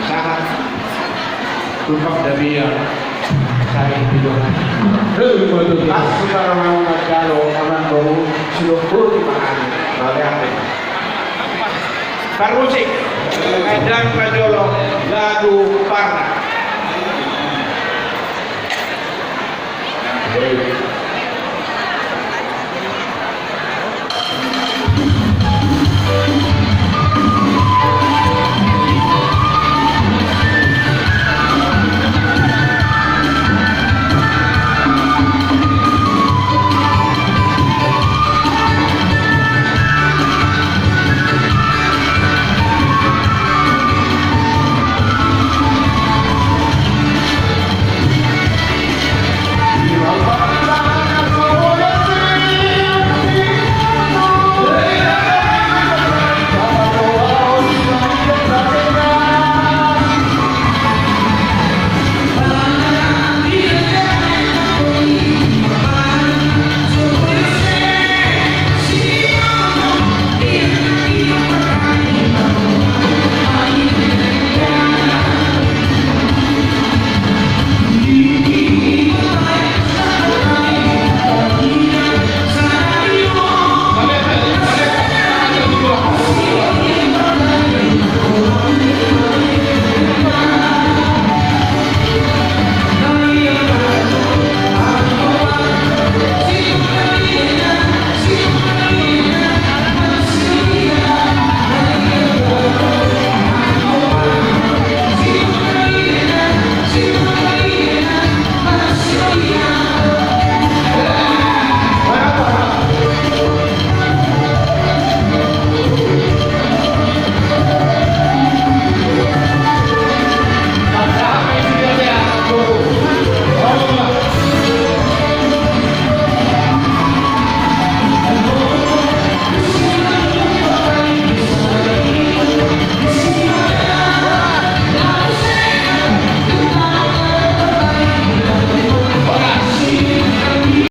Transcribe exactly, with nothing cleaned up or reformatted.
Sahat. Tumpak dabia. Sai pidohan. Hei, betul. Pas sudah rohana manjalo, amang boru, sudah boru di mana? Balik apa? Parmusik. Endang Pajolo, lagu Parna. Baik.